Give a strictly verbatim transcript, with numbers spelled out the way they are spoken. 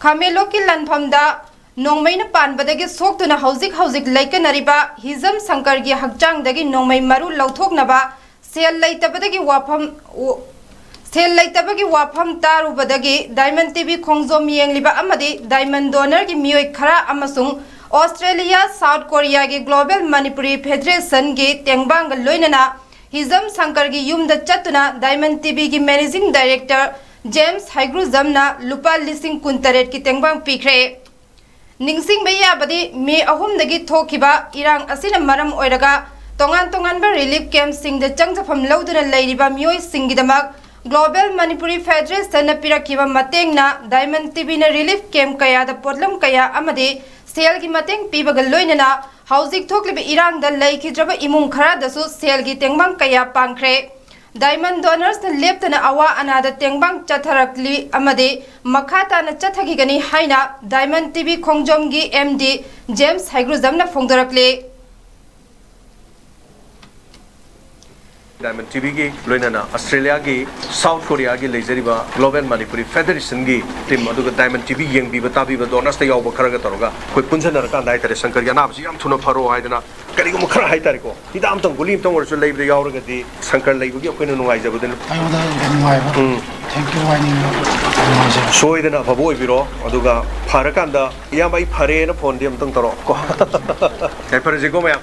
ꯈꯥꯃꯦꯟꯂꯣꯛꯀꯤ ꯂꯥꯟꯐꯝꯗ ꯅꯣꯡꯃꯩꯅ ꯄꯥꯟꯕꯗꯒꯤ ꯁꯣꯛꯇꯨꯅ ꯍꯧꯖꯤꯛ ꯍꯧꯖꯤꯛ ꯂꯩꯀꯠꯅꯔꯤꯕ ꯍꯤꯖꯝ ꯁꯪꯀꯔꯒꯤ ꯍꯛꯆꯥꯡꯗꯒꯤ ꯅꯣꯡꯃꯩ ꯃꯔꯨ ꯂꯧꯊꯣꯛꯅꯕ ꯁꯦꯜ ꯂꯩꯇꯕꯗꯒꯤ ꯋꯥꯐꯝ, ꯁꯦꯜ ꯂꯩꯇꯕꯒꯤ ꯋꯥꯐꯝ ꯇꯥꯔꯨꯕꯗꯒꯤ ꯗꯥꯏꯃꯟ ꯇꯤꯚꯤ ꯈꯣꯡꯖꯣꯝ ꯌꯦꯡꯂꯤꯕ ꯑꯃꯗꯤ ꯗꯥꯏꯃꯟ ꯗꯣꯅꯔꯒꯤ ꯃꯤꯑꯣꯏ ꯈꯔ ꯑꯃꯁꯨꯡ ꯑꯣꯁꯇ꯭ꯔꯦꯂꯤꯌꯥ, ꯁꯥꯎꯠ ꯀꯣꯔꯤꯌꯥꯒꯤ ꯒ꯭ꯂꯣꯕꯦꯜ ꯃꯅꯤꯄꯨꯔꯤ ꯐꯦꯗꯔꯦꯁꯟꯒꯤ ꯇꯦꯡꯕꯥꯡꯒ ꯂꯣꯏꯅꯅ ꯍꯤꯖꯝ ꯁꯪꯀꯔꯒꯤ ꯌꯨꯝꯗ ꯆꯠꯇꯨꯅ ꯗꯥꯏꯃꯟ ꯇꯤꯚꯤꯒꯤ ꯃꯦꯅꯦꯖꯤꯡ ꯗꯥꯏꯔꯦꯛꯇꯔ ꯖꯦꯝꯁ ꯍꯩꯒ꯭ꯔꯨꯖꯝꯅ ꯂꯨꯄꯥ ꯂꯤꯁꯤꯡ ꯀꯨꯟꯇꯔꯦꯠꯀꯤ ꯇꯦꯡꯕꯥꯡ ꯄꯤꯈ꯭ꯔꯦ꯫ ꯅꯤꯡꯁꯤꯡꯕ ꯌꯥꯕꯗꯤ, ꯃꯦ ꯑꯍꯨꯝꯗꯒꯤ ꯊꯣꯛꯈꯤꯕ ꯏꯔꯥꯡ ꯑꯁꯤꯅ ꯃꯔꯝ ꯑꯣꯏꯔꯒ ꯇꯣꯉꯥꯟ ꯇꯣꯉꯥꯟꯕ ꯔꯤꯂꯤꯐ ꯀꯦꯝꯞꯁꯤꯡꯗ ꯆꯪꯖꯐꯝ ꯂꯧꯗꯨꯅ ꯂꯩꯔꯤꯕ ꯃꯤꯑꯣꯏꯁꯤꯡꯒꯤꯗꯃꯛ ꯒ꯭ꯂꯣꯕꯦꯜ ꯃꯅꯤꯄꯨꯔꯤ ꯐꯦꯗꯔꯦꯁꯟꯅ ꯄꯤꯔꯛꯈꯤꯕ ꯃꯇꯦꯡꯅ ꯗꯥꯏꯃꯟ ꯇꯤꯚꯤꯅ ꯔꯤꯂꯤꯐ ꯀꯦꯝꯞ ꯀꯌꯥꯗ ꯄꯣꯠꯂꯝ ꯀꯌꯥ ꯑꯃꯗꯤ ꯁꯦꯜꯒꯤ ꯃꯇꯦꯡ ꯄꯤꯕꯒ ꯂꯣꯏꯅꯅ ꯍꯧꯖꯤꯛ ꯊꯣꯛꯂꯤꯕ ꯏꯔꯥꯡꯗ ꯂꯩꯈꯤꯗ꯭ꯔꯕ ꯏꯃꯨꯡ ꯈꯔꯗꯁꯨ ꯁꯦꯜꯒꯤ ꯇꯦꯡꯕꯥꯡ ꯀꯌꯥ ꯄꯥꯡꯈ꯭ꯔꯦ꯫ ꯗꯥꯏꯃꯟ ꯗꯣꯅꯔꯁꯅ ꯂꯦꯞꯇꯅ ꯑꯋꯥ ꯑꯅꯥꯗ ꯇꯦꯡꯕꯥꯡ ꯆꯠꯊꯔꯛꯂꯤ ꯑꯃꯗꯤ ꯃꯈꯥ ꯇꯥꯅ ꯆꯠꯊꯈꯤꯒꯅꯤ ꯍꯥꯏꯅ ꯗꯥꯏꯃꯟ ꯇꯤꯚꯤ ꯈꯣꯡꯖꯣꯝꯒꯤ ꯑꯦꯝ ꯗꯤ ꯖꯦꯝꯁ ꯍꯩꯒ꯭ꯔꯨꯖꯝꯅ ꯐꯣꯡꯗꯣꯔꯛꯂꯤ꯫ ꯗꯥꯏꯃꯟ ꯇꯤꯚꯤꯒꯤ ꯂꯣꯏꯅꯅ ꯑꯁꯇ꯭ꯔꯦꯂꯤꯌꯥꯒꯤ, ꯁꯥꯎꯠ ꯀꯣꯔꯤꯌꯥꯒꯤ ꯂꯩꯖꯔꯤꯕ ꯒ꯭ꯂꯣꯕꯦꯜ ꯃꯅꯤꯄꯨꯔꯤ ꯐꯦꯗꯔꯦꯁꯟꯒꯤ ꯇꯤꯝ, ꯑꯗꯨꯒ ꯗꯥꯏꯃꯟ ꯇꯤꯚꯤ ꯌꯦꯡꯕꯤꯕ ꯇꯥꯕꯤꯕ ꯗꯣꯅꯔꯁꯇ ꯌꯥꯎꯕ ꯈꯔꯒ ꯇꯧꯔꯒ ꯑꯩꯈꯣꯏ ꯄꯨꯟꯁꯤꯟꯅꯔꯀꯥꯟꯗ ꯍꯥꯏꯇꯥꯔꯦ, ꯁꯪꯀꯔꯒꯤ ꯑꯅꯥꯕꯁꯤ ꯌꯥꯝ ꯊꯨꯅ ꯐꯔꯣ ꯍꯥꯏꯗꯅ, ꯀꯔꯤꯒꯨꯝꯕ ꯈꯔ ꯍꯥꯏꯇꯥꯔꯦꯀꯣ, ꯍꯤꯗꯥꯛ ꯑꯃꯇꯪ, ꯒꯨꯂꯤ ꯑꯃꯇꯪ ꯑꯣꯏꯔꯁꯨ ꯂꯩꯕꯗ ꯌꯥꯎꯔꯒꯗꯤ ꯁꯪꯀꯔ ꯂꯩꯕꯒꯤ ꯑꯩꯈꯣꯏꯅ ꯅꯨꯡꯉꯥꯏꯖꯕꯗꯨꯅ꯫ ꯑꯩꯉꯣꯟꯗ ꯌꯥꯝ ꯅꯨꯡꯉꯥꯏꯕ꯫ ꯎꯝ꯫ Thank you ꯍꯥꯏꯅꯤꯡꯕ꯫ ꯌꯥꯝ ꯅꯨꯡꯉꯥꯏꯖꯔꯦ꯫ ꯁꯣꯏꯗꯅ ꯑꯐꯕ ꯑꯣꯏꯕꯤꯔꯣ, ꯑꯗꯨꯒ ꯐꯔꯀꯥꯟꯗ, "ꯏꯌꯥꯝꯕ, ꯑꯩ ꯐꯔꯦꯅ" ꯐꯣꯟꯗꯤ ꯑꯃꯨꯛꯇꯪ ꯇꯧꯔꯛꯑꯣ ꯀꯣ꯫ ꯌꯥꯏꯐꯔꯁꯤꯀꯣ ꯃꯌꯥꯝ꯫